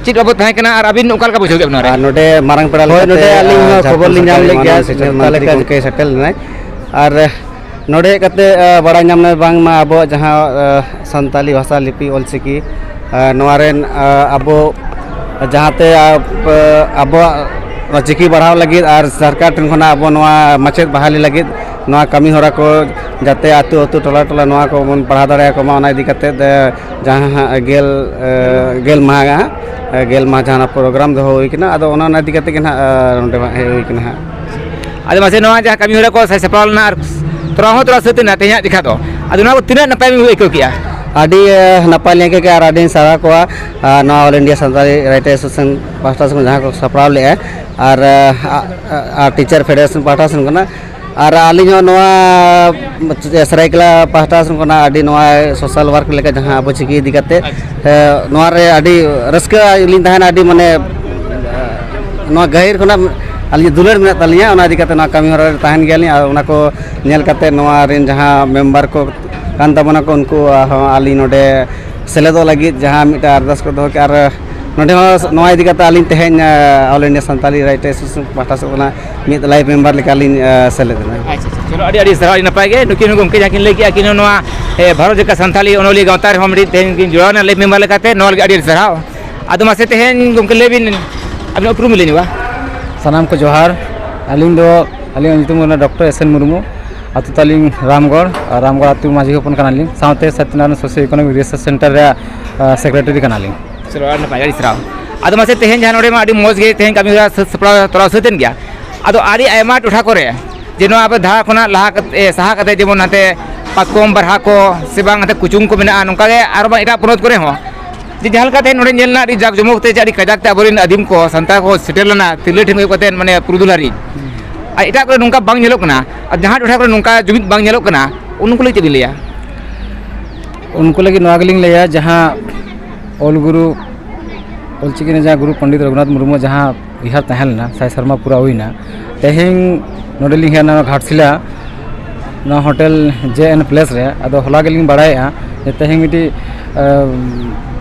ᱪᱮᱫ ᱵᱟᱵᱚᱛ ᱛᱟᱦᱮᱸ ᱠᱟᱱᱟ ᱟᱨ ᱟᱹᱵᱤᱱ ᱚᱠᱟ ᱞᱮᱠᱟ ᱵᱩᱡᱷᱟᱹᱣ ᱠᱮᱫ ᱵᱮᱱᱟ ᱱᱚᱣᱟ ᱨᱮ? ᱟᱨ ᱱᱚᱰᱮ ᱢᱟᱨᱟᱝ ᱯᱮᱲᱟ ᱦᱳᱭ, ᱞᱮᱠᱟᱛᱮ, ᱱᱚᱰᱮ ᱟᱹᱞᱤᱧ ᱦᱚᱸ ᱡᱷᱟᱲᱠᱷᱚᱸᱰ ᱠᱷᱚᱵᱚᱨ ᱞᱤᱧ ᱧᱟᱢ ᱥᱚᱨᱠᱟᱨ ᱞᱮᱫ ᱢᱟᱱᱚᱛ ᱜᱮᱭᱟ, ᱥᱤᱨᱡᱚᱱ ᱱᱮᱣᱛᱟ ᱢᱚᱱᱛᱨᱤ ᱞᱮᱠᱟ ᱜᱚᱢᱠᱮ ᱥᱮᱴᱮᱨ ᱞᱮᱱᱟᱭ᱾ ᱟᱨ ᱱᱚᱰᱮ ᱦᱮᱡ ᱠᱟᱛᱮ, ᱟ, ᱵᱟᱲᱟᱭ ᱧᱟᱢ ᱞᱮᱱᱟ ᱵᱟᱝᱢᱟ ᱟᱵᱚᱣᱟᱜ ᱡᱟᱦᱟᱸ, ᱟ, ᱥᱟᱱᱛᱟᱞᱤ ᱵᱷᱟᱥᱟ ᱞᱤᱯᱤ ᱚᱞᱪᱤᱠᱤ, ᱟ, ᱱᱚᱣᱟ ᱨᱮᱱ, ᱟ, ᱟᱵᱚ ᱡᱟᱦᱟᱸᱛᱮ, ᱟ, ᱯ-, ᱟᱵᱚᱣᱟᱜ ᱱᱚᱣᱟ ᱪᱤᱠᱤ ᱵᱟᱲᱦᱟᱣ ᱞᱟᱹᱜᱤᱫ ᱟᱨ ᱥᱚᱨᱠᱟᱨ ᱴᱷᱮᱱ ᱠᱷᱚᱱᱟᱜ ᱟᱵᱚ ᱱᱚᱣᱟ ᱢᱟᱪᱮᱫ ᱵᱟᱦᱟᱞᱤ ᱞᱟᱹᱜᱤᱫ ᱱᱚᱣᱟ ᱠᱟᱹᱢᱤ ᱦᱚᱨᱟ ᱠᱚ ᱡᱟᱛᱮ ᱟᱹᱛᱩ ᱟᱹᱛᱩ, ᱴᱚᱞᱟ ᱴᱚᱞᱟ ᱱᱚᱣᱟ ᱠᱚᱵᱚᱱ ᱯᱟᱲᱦᱟᱣ ᱫᱟᱲᱮᱭᱟᱠᱚ ᱢᱟ, ᱚᱱᱟ ᱤᱫᱤ ᱠᱟᱛᱮ, ᱟ, ᱡᱟᱦᱟᱸ ᱦᱟᱸᱜ ᱜᱮᱞ, ᱮ, ᱜᱮᱞ ᱢᱟᱦᱟ ᱦᱟᱸᱜ, ᱮ, ᱜᱮᱞ ᱢᱟᱦᱟ ᱡᱟᱦᱟᱸ program ᱫᱚᱦᱚ ᱦᱩᱭ ᱠᱟᱱᱟ, ᱟᱫᱚ ᱚᱱᱟ, ᱚᱱᱟ ᱤᱫᱤ ᱠᱟᱛᱮ ᱜᱮ ᱱᱟᱦᱟᱜ, ᱮ, ᱱᱚᱰᱮ ᱢᱟ ᱦᱮᱡ ᱦᱩᱭ ᱠᱟᱱᱟ ᱦᱟᱸᱜ᱾ ᱟᱫᱚ ᱢᱟᱥᱮ, ᱱᱚᱣᱟ ᱡᱟᱦᱟᱸ ᱠᱟᱹᱢᱤ ᱦᱚᱨᱟ ᱠᱚ ᱥᱟᱡᱟᱣ ᱥᱟᱯᱲᱟᱣ ᱞᱮᱱᱟ ᱟᱨ ᱛᱚᱨᱟᱣ ᱦᱚᱸ ᱛᱚᱨᱟᱣ ᱥᱟᱹᱛ ᱮᱱᱟ ᱛᱮᱦᱮᱧᱟᱜ ᱡᱮᱠᱷᱟ ᱫᱚ, ᱟᱫᱚ ᱱᱚᱣᱟ ᱠᱚ ᱛᱤᱱᱟᱹᱜ ᱱᱟᱯᱟᱭ ᱵᱤᱱ ᱟᱹᱭᱠᱟᱹᱣ ᱠᱮᱜᱼᱟ? ᱟᱹᱰᱤ, ᱮ, ᱱᱟᱯᱟᱭ ᱞᱤᱧ ᱟᱹᱭᱠᱟᱹᱣ ᱠᱮᱜᱼᱟ ᱟᱨ ᱟᱹᱰᱤᱧ ᱥᱟᱨᱦᱟᱣ ᱠᱚᱣᱟ, ᱟ, ᱱᱚᱣᱟ All India Santali Writers Association ᱯᱟᱦᱴᱟ ᱥᱮᱫ ᱠᱷᱚᱱ ᱡᱟᱦᱟᱸ ᱠᱚ ᱥᱟᱯᱲᱟᱣ ᱞᱮᱜᱼᱟ ᱟᱨ, ᱮ, ᱟ, ᱟ, ᱟᱨ Teacher Federation ᱯᱟᱦᱴᱟ ᱥᱮᱫ ᱠᱷᱚᱱᱟᱜ᱾ ᱟᱨ ᱟᱹᱞᱤᱧ ᱦᱚᱸ ᱱᱚᱣᱟ ᱥᱟᱹᱨᱟᱹᱭᱠᱮᱞᱟ ᱯᱟᱦᱴᱟ ᱥᱮᱫ ᱠᱷᱚᱱᱟᱜ ᱟᱹᱰᱤ ᱱᱚᱣᱟ social work ᱞᱮᱠᱟ ᱡᱟᱦᱟᱸ ᱟᱵᱚ ᱪᱤᱠᱤ ᱤᱫᱤ ᱠᱟᱛᱮ, ᱟᱪᱪᱷᱟ᱾ ᱮ, ᱱᱚᱣᱟ ᱨᱮ ᱟᱹᱰᱤ ᱨᱟᱹᱥᱠᱟᱹ ᱞᱤᱧ ᱛᱟᱦᱮᱱᱟ, ᱟᱹᱰᱤ ᱢᱟᱱᱮ, ᱱᱚᱣᱟ ᱜᱟᱹᱦᱤᱨ ᱠᱷᱚᱱᱟᱜ ᱟᱹᱞᱤᱧ ᱫᱩᱞᱟᱹᱲ ᱢᱮᱱᱟᱜ ᱛᱟᱹᱞᱤᱧᱟ, ᱚᱱᱟ ᱤᱫᱤ ᱠᱟᱛᱮ ᱱᱚᱣᱟ ᱠᱟᱹᱢᱤ ᱦᱚᱨᱟ ᱨᱮ ᱛᱟᱦᱮᱱ ᱜᱮᱭᱟᱞᱤᱧ᱾ ᱟᱨ ᱚᱱᱟ ᱠᱚ ᱧᱮᱞ ᱠᱟᱛᱮ ᱱᱚᱣᱟ ᱨᱮᱱ ᱡᱟᱦᱟᱸ member ᱠᱚ ᱠᱟᱱ ᱛᱟᱵᱚᱱᱟ ᱠᱚ, ᱩᱱᱠᱩ ᱦᱚᱸ ᱟᱹᱞᱤᱧ ᱱᱚᱰᱮ ᱥᱮᱞᱮᱫᱚᱜ ᱞᱟᱹᱜᱤᱫ ᱡᱟᱦᱟᱸ ᱢᱤᱫᱴᱟᱝ ᱟᱨᱫᱟᱥ ᱠᱚ ᱫᱚᱦᱚ ᱠᱮᱫᱼᱟ᱾ ᱟᱨ ᱱᱚᱰᱮ ᱦᱚᱸ ᱱᱚᱣᱟ ᱤᱫᱤ ᱠᱟᱛᱮ ᱟᱹᱞᱤᱧ ᱛᱮᱦᱮᱧ, ᱟ, All India Santali Writers Association ᱯᱟᱦᱴᱟ ᱥᱮᱫ ᱠᱷᱚᱱᱟᱜ ᱢᱤᱫ live member ᱞᱮᱠᱟᱞᱤᱧ, ᱟ, ᱥᱮᱞᱮᱫ ᱮᱱᱟ᱾ ᱟᱪᱪᱷᱟ, ᱟᱪᱪᱷᱟ, ᱪᱚᱞᱚ, ᱟᱹᱰᱤ ᱟᱹᱰᱤ ᱥᱟᱨᱦᱟᱣ, ᱟᱹᱰᱤ ᱱᱟᱯᱟᱭ ᱜᱮ᱾ ᱱᱩᱠᱤᱱ ᱦᱚᱸ ᱜᱚᱢᱠᱮ ᱡᱟᱦᱟᱸ ᱠᱤᱱ ᱞᱟᱹᱭ ᱠᱮᱜᱼᱟ, ᱟᱹᱠᱤᱱ ᱦᱚᱸ ᱱᱚᱣᱟ, ᱮ, ᱵᱷᱟᱨᱚᱛ ᱡᱟᱠᱟᱛ ᱥᱟᱱᱛᱟᱞᱤ ᱚᱱᱚᱞᱤᱭᱟᱹ ᱜᱟᱶᱛᱟ ᱨᱮᱦᱚᱸ ᱢᱤᱫᱴᱤᱡ ᱛᱮᱦᱮᱧ ᱠᱤᱱ ᱡᱚᱲᱟᱣ ᱮᱱᱟ live member ᱞᱮᱠᱟᱛᱮ, ᱱᱚᱣᱟ ᱞᱟᱹᱜᱤᱫ ᱟᱹᱰᱤ ᱟᱹᱰᱤ ᱥᱟᱨᱦᱟᱣ᱾ ᱟᱫᱚ ᱢᱟᱥᱮ, ᱛᱮᱦᱮᱧ ᱜᱚᱢᱠᱮ ᱞᱟᱹᱭ ᱵᱤᱱ, ᱟᱹᱵᱤᱱᱟᱜ ᱩᱯᱨᱩᱢ ᱞᱟᱹᱭ ᱧᱚᱜᱼᱟ᱾ ᱥᱟᱱᱟᱢ ᱠᱚ ᱡᱚᱦᱟᱨ᱾ ᱟᱹᱞᱤᱧ ᱫᱚ, ᱟᱹᱞᱤᱧᱟᱜ ᱧᱩᱛᱩᱢ ᱠᱟᱱᱟ ᱰᱚᱠᱴᱚᱨ ᱮᱥ ᱮᱱ ᱢᱩᱨᱢᱩ᱾ ᱟᱹᱛᱩ ᱛᱟᱹᱞᱤᱧ ᱨᱟᱢᱜᱚᱲ, ᱟᱨ ᱨᱟᱢᱜᱚᱲ ᱟᱹᱛᱩ ᱢᱟᱹᱡᱷᱤ ᱦᱚᱯᱚᱱ ᱠᱟᱱᱟᱞᱤᱧ, ᱥᱟᱶᱛᱮ ᱥᱟᱛᱭᱟᱱᱟᱨᱟᱭᱚᱱ Socio Economic Research Center ᱨᱮᱭᱟᱜ, ᱟ, secretary ᱠᱟᱱᱟᱞᱤᱧ᱾ ᱪᱚᱞᱚ, ᱟᱹᱰᱤ ᱱᱟᱯᱟᱭ, ᱟᱹᱰᱤ ᱥᱟᱨᱦᱟᱣ᱾ ᱟᱫᱚ ᱢᱟᱥᱮ, ᱛᱮᱦᱮᱧ ᱡᱟᱦᱟᱸ ᱱᱚᱰᱮ ᱢᱟ ᱟᱹᱰᱤ ᱢᱚᱡᱽ ᱜᱮ ᱛᱮᱦᱮᱧ ᱠᱟᱹᱢᱤ ᱦᱚᱨᱟ ᱥᱟᱹᱛ ᱥᱟᱯᱲᱟᱣ ᱛᱚᱨᱟᱣ ᱥᱟᱹᱛ ᱮᱱ ᱜᱮᱭᱟ᱾ ᱟᱫᱚ ᱟᱹᱰᱤ ᱟᱭᱢᱟ ᱴᱚᱴᱷᱟ ᱠᱚᱨᱮ ᱡᱮ ᱱᱚᱣᱟ ᱟᱯᱮ ᱫᱷᱟᱨᱟ ᱠᱷᱚᱱᱟᱜ ᱞᱟᱦᱟ ᱠᱟᱛᱮ, ᱥᱟᱦᱟ ᱠᱟᱛᱮ ᱡᱮᱢᱚᱱ ᱱᱟᱛᱮ ᱯᱟᱛᱠᱚᱢ ᱵᱟᱨᱦᱟ ᱠᱚ ᱥᱮ ᱵᱟᱝ ᱱᱟᱛᱮ ᱠᱩᱪᱩᱝ ᱠᱚ ᱢᱮᱱᱟᱜᱼᱟ, ᱱᱚᱝᱠᱟ ᱜᱮ ᱟᱨᱚ ᱵᱟᱝ ᱮᱴᱟᱜ ᱯᱚᱱᱚᱛ ᱠᱚᱨᱮ ᱦᱚᱸ ᱡᱮ ᱡᱟᱦᱟᱸ ᱞᱮᱠᱟ ᱛᱮ ᱱᱚᱰᱮ ᱧᱮᱞ ᱮᱱᱟ ᱟᱹᱰᱤ ᱡᱟᱠ ᱡᱚᱢᱚᱠ ᱛᱮ ᱡᱮ ᱟᱹᱰᱤ ᱠᱟᱡᱟᱠ ᱛᱮ ᱟᱵᱚᱨᱮᱱ ᱟᱹᱫᱤᱢ ᱠᱚ ᱥᱟᱱᱛᱟᱲ ᱠᱚ ᱥᱮᱴᱮᱨ ᱞᱮᱱᱟ ᱛᱤᱨᱞᱟᱹ ᱴᱷᱮᱱ ᱦᱩᱭᱩᱜ ᱠᱟᱛᱮ ᱢᱟᱱᱮ ᱯᱩᱨᱩᱫᱷᱩᱞ ᱦᱟᱹᱨᱤᱡ᱾ ᱟᱨ ᱮᱴᱟᱜ ᱠᱚᱨᱮ ᱱᱚᱝᱠᱟ ᱵᱟᱝ ᱧᱮᱞᱚᱜ ᱠᱟᱱᱟ, ᱟᱨ ᱡᱟᱦᱟᱸ ᱴᱚᱴᱷᱟ ᱠᱚᱨᱮ ᱱᱚᱝᱠᱟ ᱡᱩᱢᱤᱫ ᱵᱟᱝ ᱧᱮᱞᱚᱜ ᱠᱟᱱᱟ, ᱩᱱᱠᱩ ᱞᱟᱹᱜᱤᱫ ᱪᱮᱫ ᱵᱤᱱ ᱞᱟᱹᱭᱟ? ᱩᱱᱠᱩ ᱞᱟᱹᱜᱤᱫ ᱱᱚᱣᱟ ᱜᱮᱞᱤᱧ ᱞᱟᱹᱭᱟ, ᱡᱟᱦᱟᱸ ᱚᱞ ᱜᱩᱨᱩ, ᱚᱞᱪᱤᱠᱤ ᱨᱮᱱ ᱡᱟᱦᱟᱸ ᱜᱩᱨᱩ ᱯᱚᱱᱰᱤᱛ ᱨᱚᱜᱷᱩᱱᱟᱛᱷ ᱢᱩᱨᱢᱩ ᱡᱟᱦᱟᱸ ᱩᱭᱦᱟᱹᱨ ᱛᱟᱦᱮᱸ ᱞᱮᱱᱟ, ᱥᱟᱭ ᱥᱮᱨᱢᱟ ᱯᱩᱨᱟᱹ ᱦᱩᱭᱱᱟ᱾ ᱛᱮᱦᱮᱧ ᱱᱚᱰᱮᱞᱤᱧ ᱦᱮᱡ ᱮᱱᱟ ᱜᱷᱟᱴᱥᱤᱞᱟ, ᱱᱚᱣᱟ ᱦᱳᱴᱮᱞ J N Place ᱨᱮ᱾ ᱟᱫᱚ ᱦᱚᱞᱟ ᱜᱮᱞᱤᱧ ᱵᱟᱲᱟᱭᱮᱜᱼᱟ ᱡᱮ ᱛᱮᱦᱮᱧ ᱢᱤᱫᱴᱤᱡ, ᱟᱸ,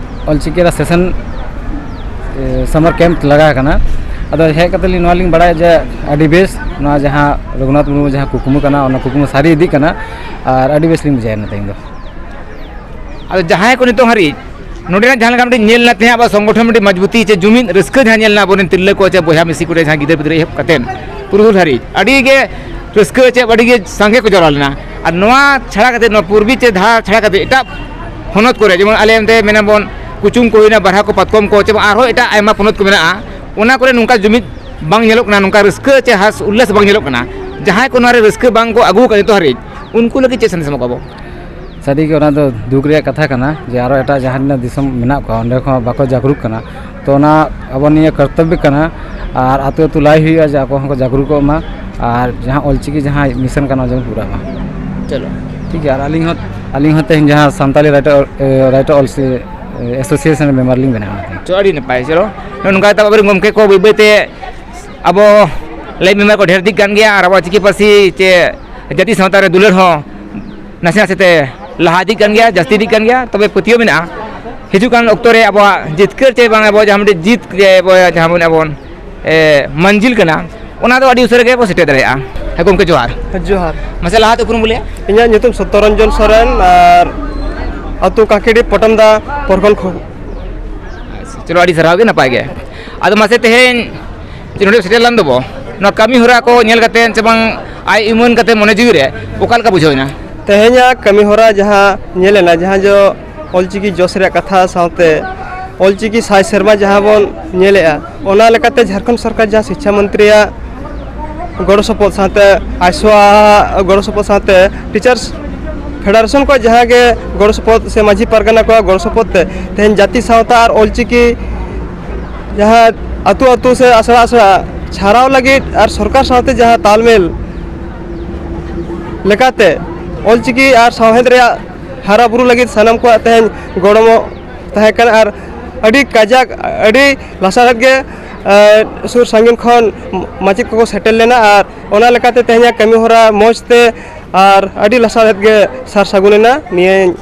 ᱚᱞᱪᱤᱠᱤ ᱨᱮᱭᱟᱜ session ᱥᱟᱢᱟᱨ ᱠᱮᱢᱯ ᱞᱟᱜᱟᱣ ᱟᱠᱟᱱᱟ᱾ ᱟᱫᱚ ᱦᱮᱡ ᱠᱟᱛᱮ ᱞᱤᱧ, ᱱᱚᱣᱟ ᱞᱤᱧ ᱵᱟᱲᱟᱭᱟ ᱡᱮ ᱟᱹᱰᱤ ᱵᱮᱥ, ᱱᱚᱣᱟ ᱡᱟᱦᱟᱸ ᱨᱚᱜᱷᱩᱱᱟᱛᱷ ᱢᱩᱨᱢᱩ ᱡᱟᱦᱟᱸ ᱠᱩᱠᱢᱩ ᱠᱟᱱᱟ, ᱚᱱᱟ ᱠᱩᱠᱢᱩ ᱥᱟᱹᱨᱤ ᱤᱫᱤᱜ ᱠᱟᱱᱟ᱾ ᱟᱨ ᱟᱹᱰᱤ ᱵᱮᱥ ᱞᱤᱧ ᱵᱩᱡᱷᱟᱹᱣᱮᱱᱟ ᱛᱮᱦᱮᱧ ᱫᱚ᱾ ᱟᱫᱚ ᱡᱟᱦᱟᱸᱭ ᱠᱚ ᱱᱤᱛᱚᱜ ᱦᱟᱹᱨᱤᱡ ᱱᱚᱰᱮᱱᱟᱜ ᱡᱟᱦᱟᱸ ᱞᱮᱠᱟ ᱢᱤᱫᱴᱤᱡ ᱧᱮᱞ ᱮᱱᱟ, ᱛᱮᱦᱮᱧ ᱟᱵᱚᱣᱟᱜ ᱥᱚᱝᱜᱚᱴᱷᱚᱱ ᱢᱤᱫᱴᱤᱡ ᱢᱚᱡᱽᱵᱩᱛᱤ ᱪᱮ ᱡᱩᱢᱤᱫ ᱨᱟᱹᱥᱠᱟᱹ ᱡᱟᱦᱟᱸ ᱧᱮᱞ ᱮᱱᱟ, ᱟᱵᱚᱨᱮᱱ ᱛᱤᱨᱞᱟᱹ ᱠᱚ ᱪᱮ ᱵᱚᱭᱦᱟ ᱢᱤᱥᱤ ᱠᱚᱨᱮ ᱡᱟᱦᱟᱸ ᱜᱤᱫᱟᱹᱨ ᱯᱤᱫᱟᱹᱨ ᱮᱦᱚᱵ ᱠᱟᱛᱮᱫ ᱯᱩᱨᱩᱫᱷᱩᱞ ᱦᱟᱹᱨᱤᱡ ᱟᱹᱰᱤ ᱜᱮ ᱨᱟᱹᱥᱠᱟᱹ ᱪᱮ ᱟᱹᱰᱤ ᱜᱮ ᱥᱟᱸᱜᱮ ᱠᱚ ᱡᱟᱣᱨᱟ ᱞᱮᱱᱟ᱾ ᱟᱨ ᱱᱚᱣᱟ ᱪᱷᱟᱲᱟ ᱠᱟᱛᱮᱫ, ᱱᱚᱣᱟ ᱯᱩᱨᱵᱤ ᱪᱮ ᱫᱷᱟᱨ ᱪᱷᱟᱲᱟ ᱠᱟᱛᱮᱫ ᱮᱴᱟᱜ ᱦᱚᱱᱚᱛ ᱠᱚᱨᱮ, ᱡᱮᱢᱚᱱ ᱟᱞᱮ ᱚᱱᱛᱮ ᱢᱮᱱᱟᱵᱚᱱ ᱠᱩᱪᱩᱝ ᱠᱚ ᱦᱩᱭᱱᱟ, ᱵᱟᱨᱦᱟ ᱠᱚ, ᱯᱟᱛᱠᱚᱢ ᱠᱚ, ᱪᱮ ᱟᱨᱦᱚᱸ ᱮᱴᱟᱜ ᱟᱭᱢᱟ ᱯᱚᱱᱚᱛ ᱠᱚ ᱢᱮᱱᱟᱜᱼᱟ, ᱚᱱᱟ ᱠᱚᱨᱮ ᱱᱚᱝᱠᱟ ᱡᱩᱢᱤᱫ ᱵᱟᱝ ᱧᱮᱞᱚᱜ ᱠᱟᱱᱟ, ᱱᱚᱝᱠᱟ ᱨᱟᱹᱥᱠᱟᱹ ᱪᱮ ᱦᱟᱥ ᱩᱞᱞᱟᱥ ᱵᱟᱝ ᱧᱮᱞᱚᱜ ᱠᱟᱱᱟ᱾ ᱡᱟᱦᱟᱸᱭ ᱠᱚ ᱱᱚᱣᱟ ᱨᱮ ᱨᱟᱹᱥᱠᱟᱹ ᱵᱟᱝ ᱠᱚ ᱟᱹᱜᱩ ᱟᱠᱟᱫ ᱱᱤᱛᱚᱜ ᱦᱟᱹᱨᱤᱡ, ᱩᱱᱠᱩ ᱞᱟᱹᱜᱤᱫ ᱪᱮᱫ ᱥᱟᱸᱫᱮᱥ ᱮᱢᱟ ᱠᱚᱣᱟ ᱵᱚ? ᱥᱟᱹᱨᱤᱜᱮ ᱚᱱᱟ ᱫᱚ ᱫᱩᱠ ᱨᱮᱭᱟᱜ ᱠᱟᱛᱷᱟ ᱠᱟᱱᱟ ᱡᱮ ᱟᱨᱚ ᱮᱴᱟᱜ ᱡᱟᱦᱟᱸ ᱛᱤᱱᱟᱹᱜ ᱫᱤᱥᱚᱢ ᱢᱮᱱᱟᱜ ᱠᱚᱣᱟ, ᱚᱸᱰᱮ ᱠᱷᱚᱱ ᱵᱟᱠᱚ ᱡᱟᱜᱽᱨᱩᱠ ᱠᱟᱱᱟ᱾ ᱛᱚ ᱚᱱᱟ ᱟᱵᱚ ᱱᱤᱭᱟᱹ ᱠᱚᱨᱛᱚᱵᱵᱚ ᱠᱟᱱᱟ, ᱟᱨ ᱟᱹᱛᱩ ᱟᱹᱛᱩ ᱞᱟᱹᱭ ᱦᱩᱭᱩᱜᱼᱟ ᱡᱮ ᱟᱠᱚ ᱦᱚᱸᱠᱚ ᱡᱟᱜᱽᱨᱩᱠᱚᱜ ᱢᱟ, ᱟᱨ ᱡᱟᱦᱟᱸ ᱚᱞᱪᱤᱠᱤ ᱡᱟᱦᱟᱸ ᱢᱤᱥᱚᱱ ᱠᱟᱱᱟ, ᱚᱱᱟ ᱡᱮᱢᱚᱱ ᱯᱩᱨᱟᱹᱜ ᱢᱟ᱾ ᱪᱚᱞᱚ᱾ ᱴᱷᱤᱠ ᱜᱮᱭᱟ, ᱟᱨ ᱟᱹᱞᱤᱧ ᱦᱚᱸ, ᱟᱹᱞᱤᱧ ᱦᱚᱸ ᱛᱮᱦᱮᱧ ᱡᱟᱦᱟᱸ ᱥᱟᱱᱛᱟᱞᱤ ᱨᱟᱭᱴᱟᱨ, ᱮ, ᱨᱟᱭᱴᱟᱨ ᱚᱞ ᱥᱮ, ᱮ, ᱮᱥᱳᱥᱤᱭᱮᱥᱚᱱ ᱨᱮ ᱢᱮᱢᱵᱟᱨ ᱞᱤᱧ ᱵᱮᱱᱟᱣ ᱟᱠᱟᱱᱟ᱾ ᱪᱚ, ᱟᱹᱰᱤ ᱱᱟᱯᱟᱭ᱾ ᱪᱚᱞᱚ, ᱱᱚᱜᱼᱚ ᱱᱚᱝᱠᱟ ᱠᱟᱛᱮ ᱟᱵᱚᱨᱮᱱ ᱜᱚᱢᱠᱮ ᱠᱚ ᱵᱟᱹᱭ ᱵᱟᱹᱭ ᱛᱮ ᱟᱵᱚ ᱞᱟᱹᱭ ᱢᱮᱢᱵᱟᱨ ᱠᱚ ᱰᱷᱮᱨ ᱤᱫᱤᱜ ᱠᱟᱱ ᱜᱮᱭᱟ, ᱟᱨ ᱟᱵᱚᱣᱟᱜ ᱪᱤᱠᱤ ᱯᱟᱹᱨᱥᱤ ᱪᱮ ᱡᱟᱹᱛᱤ ᱥᱟᱶᱛᱟ ᱨᱮ ᱫᱩᱞᱟᱹᱲ ᱦᱚᱸ ᱱᱟᱥᱮ ᱱᱟᱥᱮ ᱛᱮ ᱞᱟᱦᱟ ᱤᱫᱤᱜ ᱠᱟᱱ ᱜᱮᱭᱟ, ᱡᱟᱹᱥᱛᱤ ᱤᱫᱤᱜ ᱠᱟᱱ ᱜᱮᱭᱟ᱾ ᱛᱚᱵᱮ ᱯᱟᱹᱛᱭᱟᱹᱣ ᱢᱮᱱᱟᱜᱼᱟ, ᱦᱤᱡᱩᱜ ᱠᱟᱱ ᱚᱠᱛᱚ ᱨᱮ ᱟᱵᱚᱣᱟᱜ ᱡᱤᱛᱠᱟᱹᱨ ᱪᱮ ᱵᱟᱝ, ᱟᱵᱚ ᱡᱟᱦᱟᱸ ᱢᱤᱫᱴᱤᱡ ᱡᱤᱛ ᱪᱮ ᱟᱵᱚ ᱡᱟᱦᱟᱸ ᱵᱚᱱ ᱟᱵᱚᱱ, ᱮ, ᱢᱟᱹᱱᱡᱤᱞ ᱠᱟᱱᱟ, ᱚᱱᱟ ᱫᱚ ᱟᱹᱰᱤ ᱩᱥᱟᱹᱨᱟ ᱜᱮ ᱵᱚ ᱥᱮᱴᱮᱨ ᱫᱟᱲᱮᱭᱟᱜᱼᱟ᱾ ᱦᱮᱸ ᱜᱚᱢᱠᱮ, ᱡᱚᱦᱟᱨ᱾ ᱡᱚᱦᱟᱨ᱾ ᱢᱟᱥᱮ ᱞᱟᱦᱟᱛᱮ ᱩᱯᱨᱩᱢ ᱵᱚ ᱞᱟᱹᱭᱟ᱾ ᱤᱧᱟᱹᱜ ᱧᱩᱛᱩᱢ ᱥᱚᱛᱛᱚᱨᱚᱧᱡᱚᱱ ᱥᱚᱨᱮᱱ ᱟᱨ ᱟᱹᱛᱩ ᱠᱟᱸᱠᱤᱰᱤ ᱯᱚᱴᱚᱢᱫᱟ ᱯᱚᱨᱜᱚᱱ ᱠᱷᱚᱱ᱾ ᱟᱪᱪᱷᱟ, ᱪᱚᱞᱚ, ᱟᱹᱰᱤ ᱥᱟᱨᱦᱟᱣ ᱜᱮ, ᱱᱟᱯᱟᱭ ᱜᱮ᱾ ᱟᱫᱚ ᱢᱟᱥᱮ ᱛᱮᱦᱮᱧ ᱡᱮ ᱱᱚᱰᱮ ᱥᱮᱴᱮᱨ ᱞᱮᱱ ᱫᱚᱵᱚ, ᱱᱚᱣᱟ ᱠᱟᱹᱢᱤ ᱦᱚᱨᱟ ᱠᱚ ᱧᱮᱞ ᱠᱟᱛᱮ ᱥᱮ ᱵᱟᱝ ᱟᱭ ᱩᱢᱟᱹᱱ ᱠᱟᱛᱮ ᱢᱚᱱᱮ ᱡᱤᱣᱤ ᱨᱮ ᱚᱠᱟ ᱞᱮᱠᱟ ᱵᱩᱡᱷᱟᱹᱣ ᱮᱱᱟ? ᱛᱮᱦᱮᱧᱟᱜ ᱠᱟᱹᱢᱤ ᱦᱚᱨᱟ ᱡᱟᱦᱟᱸ ᱧᱮᱞ ᱮᱱᱟ, ᱡᱟᱦᱟᱸ ᱡᱚ ᱚᱞᱪᱤᱠᱤ ᱡᱚᱥ ᱨᱮᱭᱟᱜ ᱠᱟᱛᱷᱟ ᱥᱟᱶᱛᱮ ᱚᱞᱪᱤᱠᱤ ᱥᱟᱭ ᱥᱮᱨᱢᱟ ᱡᱟᱦᱟᱸ ᱵᱚᱱ ᱧᱮᱞᱮᱜᱼᱟ, ᱚᱱᱟ ᱞᱮᱠᱟᱛᱮ ᱡᱷᱟᱲᱠᱷᱚᱸᱰ ᱥᱚᱨᱠᱟᱨ ᱡᱟᱦᱟᱸ ᱥᱤᱠᱪᱷᱟ ᱢᱚᱱᱛᱨᱤᱭᱟᱜ ᱜᱚᱲᱚ ᱥᱚᱯᱚᱦᱚᱫ ᱥᱟᱶᱛᱮ ᱟᱭᱥᱚ ᱟᱜ ᱜᱚᱲᱚ ᱥᱚᱯᱚᱦᱚᱫ ᱥᱟᱶᱛᱮ ᱴᱤᱪᱟᱨᱥ ᱯᱷᱮᱰᱟᱨᱮᱥᱚᱱ ᱠᱚ ᱡᱟᱦᱟᱸ ᱜᱮ ᱜᱚᱲᱚ ᱥᱚᱯᱚᱦᱚᱫ ᱥᱮ ᱢᱟᱹᱡᱷᱤ ᱯᱟᱨᱜᱟᱱᱟ ᱠᱚᱣᱟᱜ ᱜᱚᱲᱚ ᱥᱚᱯᱚᱦᱚᱫ ᱛᱮ ᱛᱮᱦᱮᱧ ᱡᱟᱹᱛᱤ ᱥᱟᱶᱛᱟ ᱟᱨ ᱚᱞᱪᱤᱠᱤ ᱡᱟᱦᱟᱸ ᱟᱹᱛᱩ ᱟᱹᱛᱩ ᱥᱮ ᱟᱥᱲᱟ ᱟᱥᱲᱟ ᱪᱷᱟᱨᱟᱣ ᱞᱟᱹᱜᱤᱫ ᱟᱨ ᱥᱚᱨᱠᱟᱨ ᱥᱟᱶᱛᱮ ᱡᱟᱦᱟᱸ ᱛᱟᱞᱢᱮᱞ ᱞᱮᱠᱟᱛᱮ ᱚᱞᱪᱤᱠᱤ ᱟᱨ ᱥᱟᱶᱦᱮᱫ ᱨᱮᱭᱟᱜ ᱦᱟᱨᱟ ᱵᱩᱨᱩ ᱞᱟᱹᱜᱤᱫ ᱥᱟᱱᱟᱢ ᱠᱚᱣᱟᱜ ᱛᱮᱦᱮᱧ ᱜᱚᱲᱚ ᱛᱟᱦᱮᱸ ᱠᱟᱱᱟ᱾ ᱟᱨ ᱟᱹᱰᱤ ᱠᱟᱡᱟᱠ, ᱟᱹᱰᱤ ᱞᱟᱥᱟᱲᱦᱮᱫ ᱜᱮ, ᱮ, ᱥᱩᱨ ᱥᱟᱺᱜᱤᱧ ᱠᱷᱚᱱ ᱢᱟᱪᱮᱫ ᱠᱚᱠᱚ ᱥᱮᱴᱮᱨ ᱞᱮᱱᱟ᱾ ᱟᱨ ᱚᱱᱟ ᱞᱮᱠᱟᱛᱮ ᱛᱮᱦᱮᱧᱟᱜ ᱠᱟᱹᱢᱤ ᱦᱚᱨᱟ ᱢᱚᱡᱽ ᱛᱮ ᱟᱨ ᱟᱹᱰᱤ ᱞᱟᱥᱟᱲᱦᱮᱫ ᱜᱮ ᱥᱟᱨ ᱥᱟᱹᱜᱩᱱ ᱮᱱᱟ᱾ ᱱᱤᱭᱟᱹᱧ